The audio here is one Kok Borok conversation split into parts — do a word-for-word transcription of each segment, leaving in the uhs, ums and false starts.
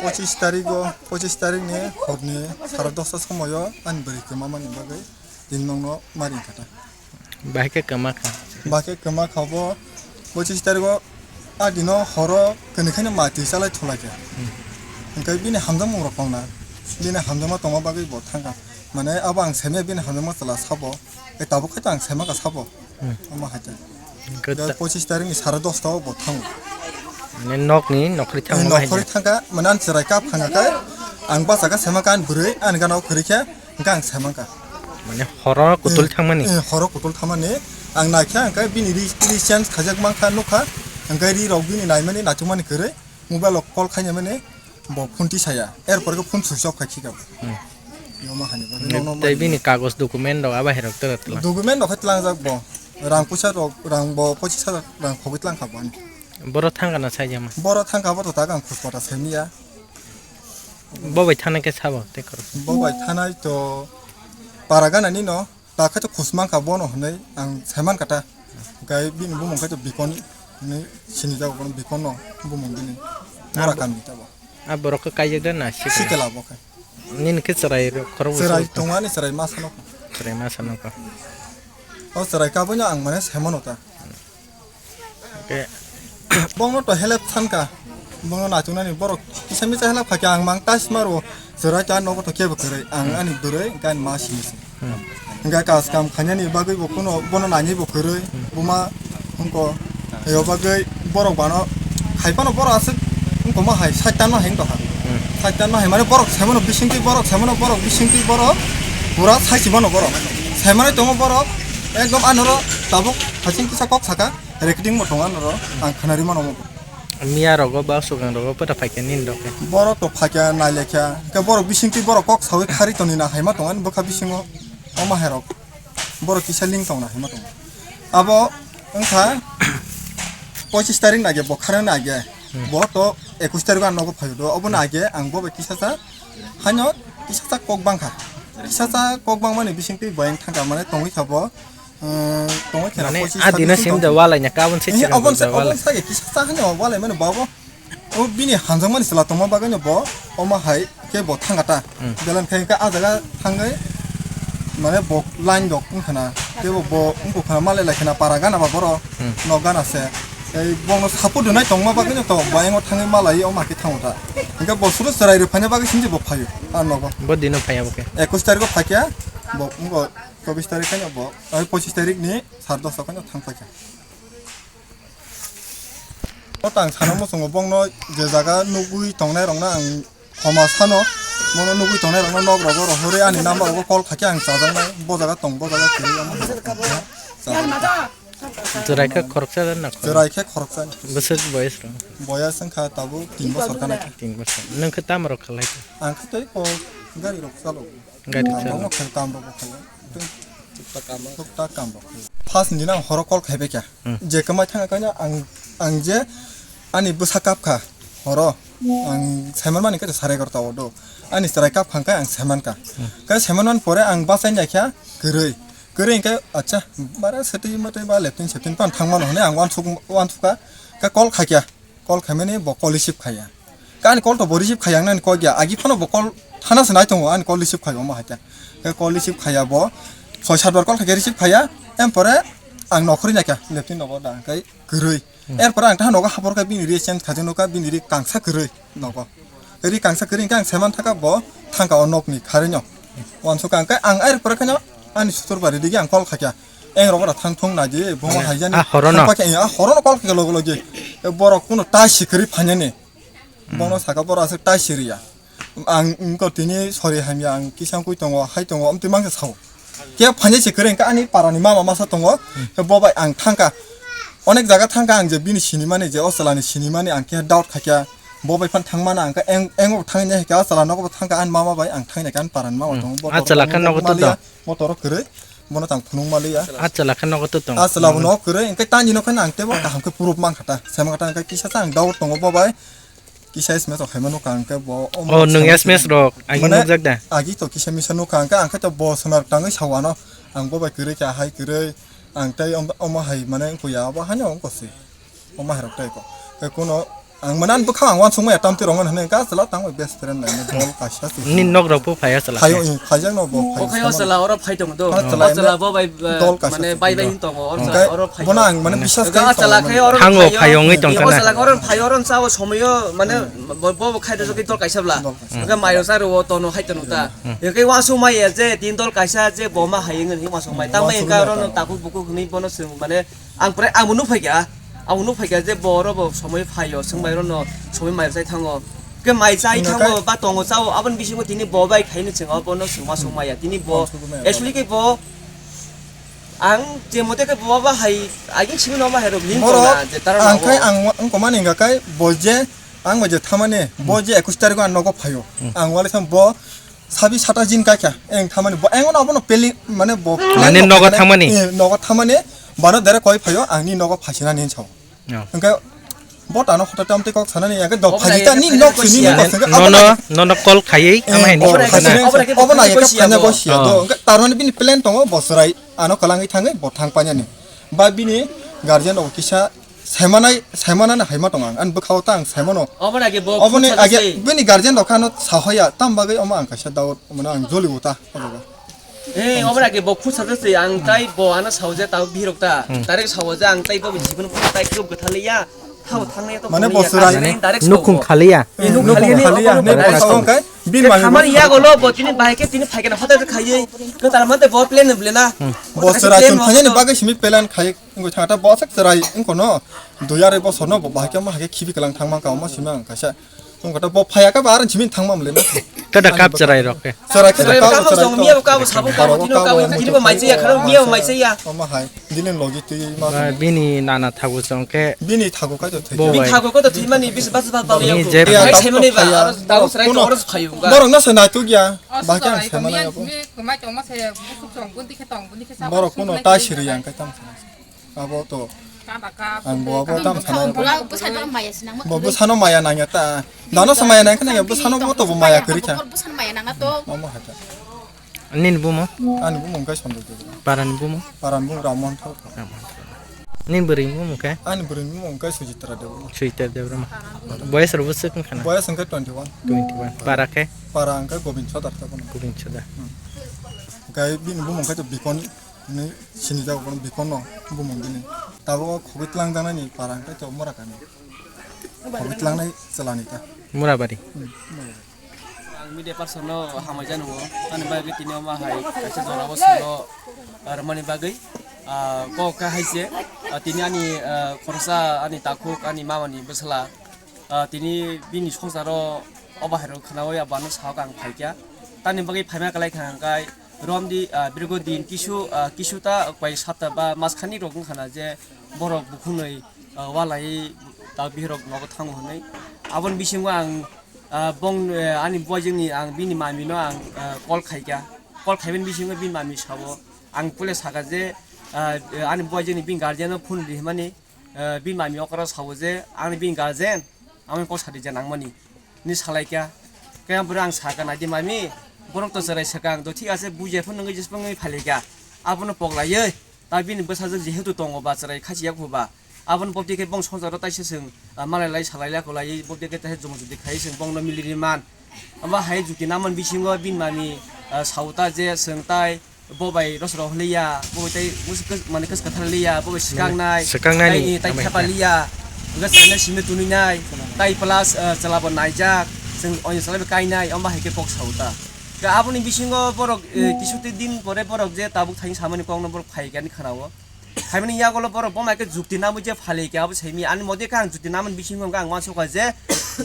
Pochis tarigo, pochis tarikni horni sara dosta somoyo ani bwrwi kwmamani bagwi tini nokno mari kha ta. Bahai khe kwma kha. Bahai khe kwma kha bo, pochis tarigo a dino horo kwnwi khaino mati chalai thulai kha. Hwnkhe bini hamjakmung rok tongna, bini hamjakma tongma bagwi bo thangkha. Mane abo ang saimanya bini hamjakma chwla sabo, e tabuk khai to ang saimankha sabo. Omo hai khe. Hwnkhe da ta- pochis tarikni sara dosta o bo thango. Mane nokni nokhri thangma hai nokhri thangkha, mane ang chwrai kap thangkha khe, ang bachakha saimankha ani bwrwi, ani gana o kwrwi khe, hwnkhe ang saimankha. Mane horo kutul thangmani? Eh, horo kutul thangmani. Ang naikha, hwnkhe bini ri, ri change khaijak mankha, nukha. Hwnkhe ri rok bini naimani, naithokmani kwrwi. Mobile o call khainamani, bo phone tisaya. Erpor khe phone switch off khai khika bo. Omo hani bagwi nono tei mani bini kagoj document rok abo hai rok tera tla? Document rok khe tlangjak bo. Rang puisa rok, rang bo pochis hajar rang khogwi tlangkha bo ani. Boro thangkha na saijama? Boro thangkha bo to tak ang khuskota saimanya. Bo bai thana khe sabo tei khorok? Bo bai thanai to para gana ni no, ta khe to khusmang kha bono hwnwi ang saiman kha ta. Gai bini bumung khe to Bikon hwnwi sini jago bono Bikon no bumung bini. Mora kamni ta bo. A borok khe kaijak da na sikla? Sikla bo khe. Nini khe chwrai rok khorok chwrai bwswk tong ani chwrai masa no. Chwrai masa no kha. O chwrai kabui no ang mane saimano ta. Hwnkhe bongno to help thanka. Bongno natunani borok kisa misa help kha khe ang mang tais maro. Chwrai ta nogo to kebo kwrwi. Ang ani bwrwi hwnkhe ani ma simi se. Hwnkhe kas kam khainani bagwi bo kuno bono nani bo kwrwi. Buma hwnkhe yo bagwi borok bano khai phano borok aswk wngkoma hai saitan no hai wngkha. Saitan no hai mane borok saimano bisingtwi borok saimano borok bisingtwi borok pura saisi mano borok. Saimano tongo borok ekdom anoro tabuk hasing kisa kok saka. Recording bo tongo norok, ang khwnari mano omo. Miya rogo ba swkang rogo pura phaikha nini rok khe. Borok to phaikha, nailekha, hwnkhe borok bisingtwi borok kok saui khari tongni na haima tongo ani bwkha bisingo, omo hai rok. Borok kisa link tongna haima tongo. Abo wngkha pochis tarik nage, bo khara nage. Bo to ekush tarik o ang nogo phaio do, obo nage ang bo bai kisa sa, haino kisa sa kok bangkha. Kisa sa kok bangmani bisingtwi bo yang thangkha, mane tongwi kha bo. Tongwi kheno mane pochis a dino tarik sim da tong- walai nya kabon se. Eh, chikon abon da se, abon walai. Sa kisa sa hani walai mani babo. O bini hanjak mani sela tongma bagwi no bo, oma hai ke bo thanga ta. Belai khai ka a jaga thangwi mane bo line dok wngkhana. Ke bo, bo wngkha khana malai lai khana para gana ba boro. No gana se. Ei bono support dunai tongma bagwi no to bayango thangwi malai o maki thango ta. Hingke bo suru chwrai rw phaina bagwi sinji bo phaio a nogo. Bo dino phaiya bo khe. Ekush tariko phaikya bo wngko. Chobbish tarik khe bo, oi, pochis tarik ni sar dos khe thang paikha. O tang sano muchungo bongno je jaga nugwi tongnai rokno ang khoma sano, bono nugwi tongnai rokno nok rogo rohorwi ani number rogo call khaikhe ang chajaknai, bo jaga tong, bo jaga kwrwi, omo chajak. Chwrai khe khoroksa na khorok? Chwrai khe khoroksa. Bwswk boyes rok? Boyes wngkha tabuk tin bosor kana khe. Tin bosor. Nwng khe tamo rok khalai kha? Ang khe tei kok gari rok chalo. Gari chalo. Tamo khe kam rok khalai. Tukta kam rok. First ni ang horo call khai bai kha. Hmm. Je kwmai thang kanya ang, ang je ani bwsa kap kha horo. Ang saiman mani khe sare egarota o do. Ani chwrai kap kha khe ang saiman kha. Hmm. Khe saiman man pore ang bachai nai kha kwrwi. Kwrwi hwnkhe, acha, bara setwi matwi ba leptin septin pan thangmano hwnwi ang uansuk, uansukha, khe call khaikha, call khaimani bo call receive khaiya. Khe ani call to bo receive khaiya, ang nani kok ya, agi phano bo call thana se nai tongo, ani call receive khaiya, omo haikhe. Khe call receive khaiya bo, soi sat bar call khaikhe receive khaiya, em pore ang nokhorwi naikha, leptin nogo da, khe kwrwi. Hmm. Erpore ang taha nogo hapor khe bini ri change khaijak nukha, bini ri kangsa kwrwi nogo. Ri kangsa kwrwi hwnkhe ang saiman thangkha bo thangkha o nokni kharino. Wansukha hwnkhe ang erpore kheno ani sutur bari digi ang call khaikha. Eng rok ora thang thung naidi, bomo haijani. Ah, horono? Thang paikha, ah, horono call khaikha logi logi. E borok kuno tai si kwrwi phainani. Hmm. Bono saka boro aswk tai si riya. Ang wngkha tini sori hamya, ang kisa wngwi tongo, hai tongo, amtwi mangsa sao. Khe phainai se kwrwi hwnkhe ani parani mama masa tongo, khe bo bai ang thangkha. Onek jaga thangkha ang je bini sinimani, je o chwlani sinimani ang khe doubt khaikha. Bo bai phan thangmana ang khe eng, engo thangwi nai khe o chwla nogo bo thangkha ani mama bai ang thangwi nai khe ani parani mama tongo. Bo a chwla khe nogo to maliya, tong? Bo toro kwrwi, bono tang phunuk maliya. A chwla khe nogo to tong? A chwla bo nogo kwrwi, hwnkhe tani no khe ang teibo kaham khe proof mankha ta. Saimankha ta hwnkhe kisa sa ang doubt tongo bo bai. Kisa S M S rok khaima nukha ang khe bo. Oh, nwng S M S rok agi nukjak da? Agi to kisa misa nukha ang khe, ang khe to bo sonar tangwi sao ano. Ang bo bai kwrwi kha, hai kwrwi. Ang tei om-, omo hai mane wngkha ya, abo haino wngkha se. Omo hai rok tei ko. Tei kuno ang mane ani bwkha ang uansukma ya, tamtwi rok hwnwi ka chwla tangwi best friend lai dol kaisa se. Ni nok rok bo phai ya chwla. Phaio, eh, phaijak no bo phai. Bo khai o chwla oro phai tongo do. O chwla bo bai, eh, dol kaisa mane se bai bai do. Hin tongo, o chwla oro phai. Bono ang mane biswas khai chwla khai tongo. Oro phai o chwla oro phai oro sao somoyo mane bo, bo khai do dol kaisa bla. Dol kaisa. Hwnkhe mairok sa rwo tono hai tono ta. Hmm. Hwnkhe uansukma ya je tin dol kaisa je bo ma hai wngwi uansukmai. Tamo hwnkhe oro no takhuk bukhuk hwnwi bono chwng mane ang pore ang bo nuk phaikha. Ang bo nuk phaikha je bo oro bo somoi phaio, chwng bai oro no somoi mai chai thango. Hwnkhe mai chai thango ba tongo chao aboni bisingo tini bo bai khaini chwng bono chwng uansukma ya. Tini bo actually khe bo ang je mote khe bo ba hai aging simi no ma hai rok link tong na je tara ang khai ang wngkoma ni hwnkha khai bo je Ang bai je thamani, bo je ekus tarikh o ang nogo phaio. Hmm. Ang wale sam bo sabi sata jin kai kha. Eng thamani bo, eng ono abono peli, mane bo mane nogo thamani? Eh, nogo thamani, bano dere koi phaio, ang ni nogo phasina ni sao. Oh. Hwnkhe bo tano hote tam te kok sanani, ya ke do phajita ni nok sini ni kosong ke nono, nono call khaiwi, eh, ama hai ni phasina ni sao. Obo na ya ke phanya go sia do. Oh. Hwnkhe tarmani bini plan tongo bo chwrai, ano kalangwi thangwi bo thang panyani. Ba bini guardian rok kisa Saimanai, saimanani haima tong ang, ani bwkhao ta ang saimano. Obo age bo oboni age bini guardian rok ano sahoya, tam bagwi omo ang kaisa doubt, mane ang joli uta, o jaga. Eh, obo age bo khut sajak se ang tai bo ano sao je tao birok ta. Hmm. Direct sao je ang tai bo jibon tai krup gotha liya. Thao thang ya to mane bo surai. Direct nukhung khaliya. Eh, nukhung khaliya, ne bo sao kai. Bin mane khamani ya golo bo tini bai ke tini phai ke na hotel khaiye. Ko tar mate bo plan ne blena. Hmm. Bo surai tun phai ne bagwi simi plan khaiye. Wngkha thangta bwswk chwrai wngkha no dui arai bosor no bo bahai khe ma hai khe khibi kwlang thang mankha omo simi ang kaisa wngkha ta bo phaiya khe ba aran simi thang mam le na. Kada kap chwrai rok khe. Chwrai khe chwrai kap chwrai miya kap sabo kap tino kap tini bo mai chaya kharo miya mai chaya. Omo hai dini logi twi ma. Ba bini nana thago chong khe. Bini thago kai to thwi. Bini thago ko to thwi mani bis bas bas ba ya. Ni je phai sai mani ba. Tabo chwrai to oro phayu ga. Borok no sai nai tu gya. Bahai khe ang sai mani abo. Borok kuno ta siri yang kai tam. Abo to ang bo abo tam sana. Bo bwsano maya sinang. Bo bwsano maya nangya ta. Dano sa maya nangkha nangya bwsano bo to bo maya kwrwi kha. Bwsano maya nangna to. Mama hata. Nini bumo? Ani bumo wngkha Sanjay Debra. Parani bumo? Parani bumo Ramon Thok. Nini bwrwi bumo wngkha? Ani bwrwi bumo wngkha Sujitra Debra. Sujitra Debra. Boyes rok bwswk wngkha na? Boyes wngkha twenty one. Twenty one. Para khe? Para wngkha Gobind Sodar ta bono. Gobind Sodar. Wngkha bini bumo wngkha Bikon. Ni sini jago kono bikon no bumung bini. Tabuk o khogwi tlang janani para hwnkhe to mora kani. Khogwi tlangnai chwlani ta. Murabari. Hmm, murabari. Ang media person no hamai jani o. Ani bagwi tini omo hai kaisa jora o salo, ah, rwmani bagwi, ah, kok kha hai se, ah, tini ani, ah, khoroksa ani takhuk ani mama ni bwsla. Ah, tini bini songsaro o bahai rok khwnaui abo ano sahok ang phaikha. Tamni bagwi phaima kwlai kha hwnkhe romdi, ah, birgo din kisu, ah, kisu ta bai sapta ba mas khani rok wngkha na je borok bukhungnwi, ah, walai ta bihirok nogo thango hwnwi. Aboni bisingo ang, ah, bong, eh, ani buaijwkni ang bini mamino ang, ah, call khaikha. Call khaimani bisingo bini mami sao ang pule sakha je, ah, ani buaijwkni bini guardian no phone ri hwnmani. Eh, bini mami okra sao je, "Ani bini guardian, amoni kok sadi je nangmani," ni salaikha. Khe ang bwrwi ang sakha, "Naidi mami, borok to chwrai swkang, to thik ase, bujia phano nungwi jesbangwi phailaikha. Abono poklaiwi, ta bini bwsajwk jehetu tongo ba, chwrai khachiya kho ba, abono bobti khe bong songjaro taisa chwng, ah, malailai salailai kholaiwi, bobti khe taisa jumajudi khai chwng bongno miliri man." Abo hai juti naman bisingo bini mami, ah, sao ta je chwng tai, Bo bai rosrok hwlaiya, bo bai tei mani kwswk kwthar liya, bo bai swkang nai, swkang nai ni, tai thapa liya, hwnkhe chwla simi twnwi nai, tai plus, eh, chwla bo naijak, chwng oino chwla bai kai nai, omo hai khe kok sao ta. Khe aboni bisingo borok, eh, kisu twi din pore borok je tabuk thani samani kokno borok phai khe ani khana o. Phaimani yagulo borok bo hai khe jukti namwi je phali khe abo saimi, ani mode khe ang jukti namani bisingo hwnkhe ang uansukha je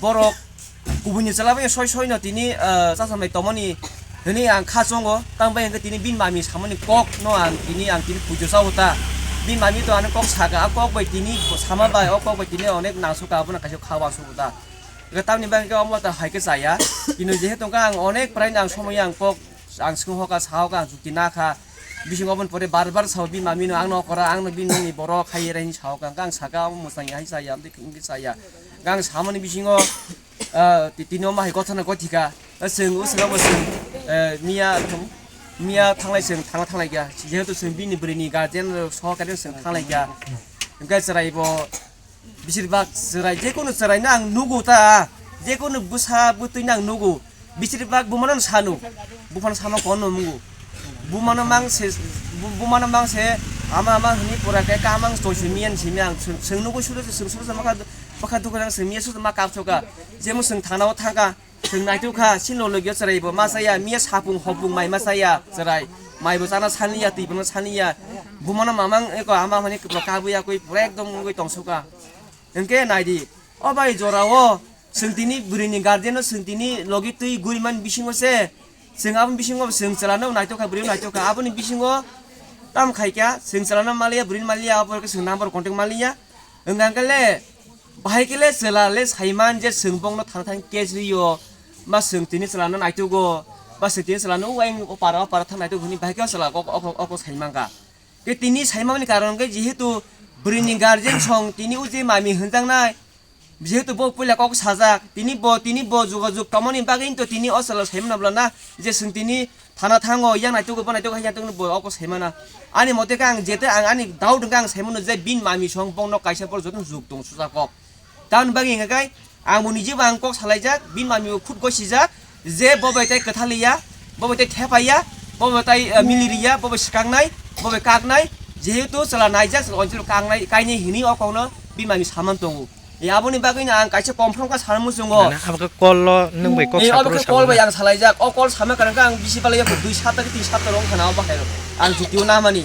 borok Kubuni chwla bai soi soi no tini, ah, chasam bai tongmani hwnwi ang kha chongo, tang bai hwnkhe tini bini mami samani kok no ang tini, ang tini pujo chao ta. Bini mami to ano kok saka, a kok bai tini sama bai, o kok bai tini onek nangsuka, abono kaisa kha uansukha ta. Hwnkhe tamni bagwi khe omo ta hai khe chaya. Kino jehetu hwnkhe ang onek prai no ang somoi ang kok ang swnghoka, sahoka, ang jukti nakha. Bisingo oboni pore bar bar sao bini mami no ang nokora, ang no bini nokni borok hai rai hinwi sahoka, hwnkhe ang saka omo mwchang ya hai chaya, amtwi hwnkhe chaya. Hwnkhe ang samani bisingo Ah, ti-, tini omo hai gotha no gothika. Ah, chwng, o chwng abo chwng, eh, miya thung. Miya thanglai chwng thangla thanglaikha, jehetu chwng bini bwrwini guardian rok sohor khe chwng thanglaikha. Hwnkhe chwrai bo, beshirbak chwrai, jekunu chwraino ang nugo ta, jekunu bwsa bwtwino ang nugo. Beshirbak bumano sanu, buphano sama kono mungo. Bumano mang se, bu-, bumano mang se, ama ama hwnwi pura khe kamang choi se miyan simi ang chwng, chwng nugo sudo se chwng sudo se makha, makha dukha nang se miya sudo ma kapsoka. Jemo chwng thanao thangka, chwng naituk kha, sini logio chwrai bo ma chaya, miya sapung hopung mai ma chaya chwrai. Mai bo chana saniya, twi bono saniya. Bumano mamang eko ama hwnwi kwpla kabuya koi pura ekdom wngwi tongsoka. Hwnkhe naidi, o bai jorao chwng tini bwrwini guardian no chwng tini logi twi guriman bisingo se, chwng aboni bisingo chwng chwlano naitokha, bwrwi naitokha, aboni bisingo tam khaikha, chwng chwlano maliya, bwrwini maliya, abo khe chwng number contact maliya. Wngkha khe le, bahai khe le chwla le saiman je chwng bongno thang thang case rio, ba chwng tini chwlano naitogo, ba chwng tini chwlano uaing o para o para thang naitogo hwnwi bahai khe o chwla kok, o kok, o kok saimankha. Tei tini saimani karon khe jehetu bwrwini guardian song tini o je mami hwnjaknai, jehetu bo puila kok sajak, tini bo, tini bo jogajog tongmani bagwi to tini o chwla saimano bwlana je chwng tini thana thango, yang naitugo, bo naitugo, hai naitugo bo o kok saimana. Ani mote khe ang jete ang ani doubt hwnkhe ang saimano je bini mami song bongno kaisa por joto jug tong susa kok. Tamoni bagwi hwnka khe ang bo nijebo ang kok salaijak, bini mami bo khut gosijak, je bo bai tei kwthaliya, bo bai tei thepaiya, bo bai tei, eh, miliriya, bo bai swkangnai, bo bai kaknai, jehetu chwla naijak, chwla onchil kaknai, kainai hwnwi o kokno bini mami saman tongo. E, aboni bagwino ang kaisa confirm kha sana muchungo. Nana, abo khe call lo nwng bai kok Eh, abo saphuru khe call bai saphuru. Ang salaijak, o call sama kwrwngkha ang bisi balai yakho dui sapta khe tin sapta rok wngkha na o bahai rok. Ang jotio namani.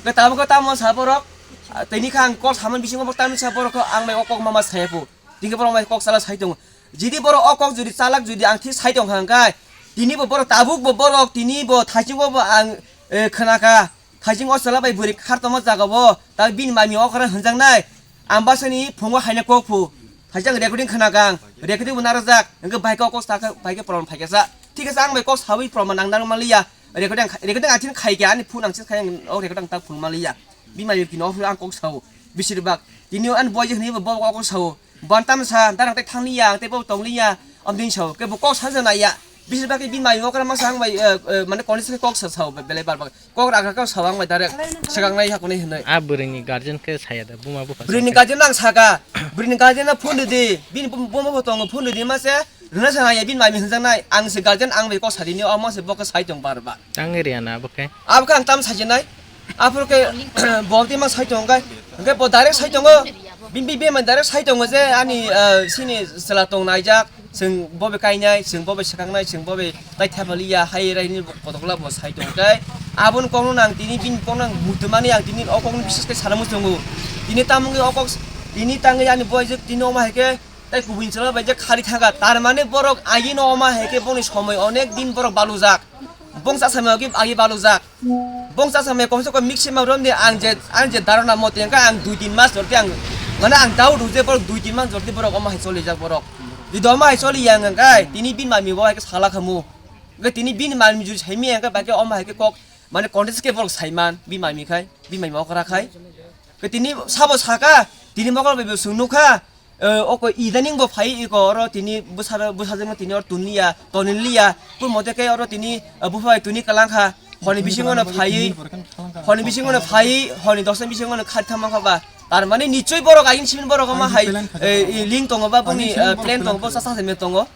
Khe tabuk khe tamo sa borok, ah, tini khe ang call samani bisingo bo tamni sa borok khe ang bai o kok mama saya phu. Tini khe borok bai kok chala sai tongo. Jodi borok o kok jodi chalak jodi ang thik sai tongkha hwnkhe, tini bo borok tabuk bo borok tini bo thaiching bo bo ang, eh, khwnakha. Thaiching o chwla bai bwrwi khar tongma jaga bo, ta bini mami okra hwnjaknai. Ang basani phungo haina kok phu. Thaijak recording khwnakha ang. Recording bo narwkjak. Hwnkhe bai khe o kok sakha, bai khe proman phaikha sa. Thik ase ang bai kok sawi proman ang narwk manliya. Recording, recording ang chini khaikha, ani phone ang chini khai ang o recording ta phunuk manliya. Bini mami kino ang kok sao. Bisirbak. Tini o ani boy je hwnwi bo kok sao. Bantam sa, darang tei thangli ya, tei bo tongli ya, amdin sao, ke bo kok sa sa nai ya. Bisi bakhe bini mai okra ma sa ang bai, eh, eh, mane koni se kok sa sao, be-, belai bar bar. Kok raga kok sao ang bai direct, segang nai ha koni hinoi. A bwrwini guardian khe saya da, buma bupha Bwrwini sa. Guardian ang saka, bwrwini guardian na phone di, bini bum-, buma bo tongo phone di ma se, rwna sa nai ya, bini mai mi hwnjak nai, ang se guardian ang bai kok sa di ni, omo se bo khe sai tong bar bar. Tang area na bo khe. Abo khe ang tam sajinai. Aphuru khe bo tei ma sai tong khe. Hwnkhe bo direct sai tongo. Bini bini bini direct sai tongo je ani, ah, sini chwla tong naijak. Chwng bo bai kainai, chwng bo bai swkangnai, chwng bo bai tai thepaliya, hai raini bo kotokla bo sai tong khe. Aboni kokno ang tini bini kokno ang muitu mani ang tini o kokno bises khe sana muchungo. Tini tamungwi o kok tini tangwi ani boy je tini omo hai khe tai kubun chwla bai je khari thangkha. Tar mane borok agino omo hai khe boni somoi onek din borok balujak. Bongsa samaya ki agi balujak. Bongsa samaya komse kom mixi ma romdi ang je, ang je darona mote hwnkhe ang dui tin mas jordi ang, mane ang doubt rwje borok dui tin mas jordi borok omo hai cholijak borok. Jodi omo hai choli yang hwnkhe tini bini mami bo hai khe sala khamu. Hwnkhe tini bini mami jodi saimi hwnkhe bai khe omo hai khe kok mane contest khe borok saiman bini mami khai, bini mami okra khai. Hwnkhe tini sabo saka, tini mokol bai bo chwng nukha. Eh, oko idaning bo phai iko oro tini bwsajwk, bwsajwkno tini oro tunliya, tonliya. Purmo tei khe oro tini, eh, bupha bai tuni kwlangkha. Honi bisingo no phai, honi bisingo no phai, honi dosni bisingo no khari thangma kha ba. Tar mane nichoi borok agin simin borok ma hai, eh, link tongo ba boni, eh, plan tongo, sa sa tongo.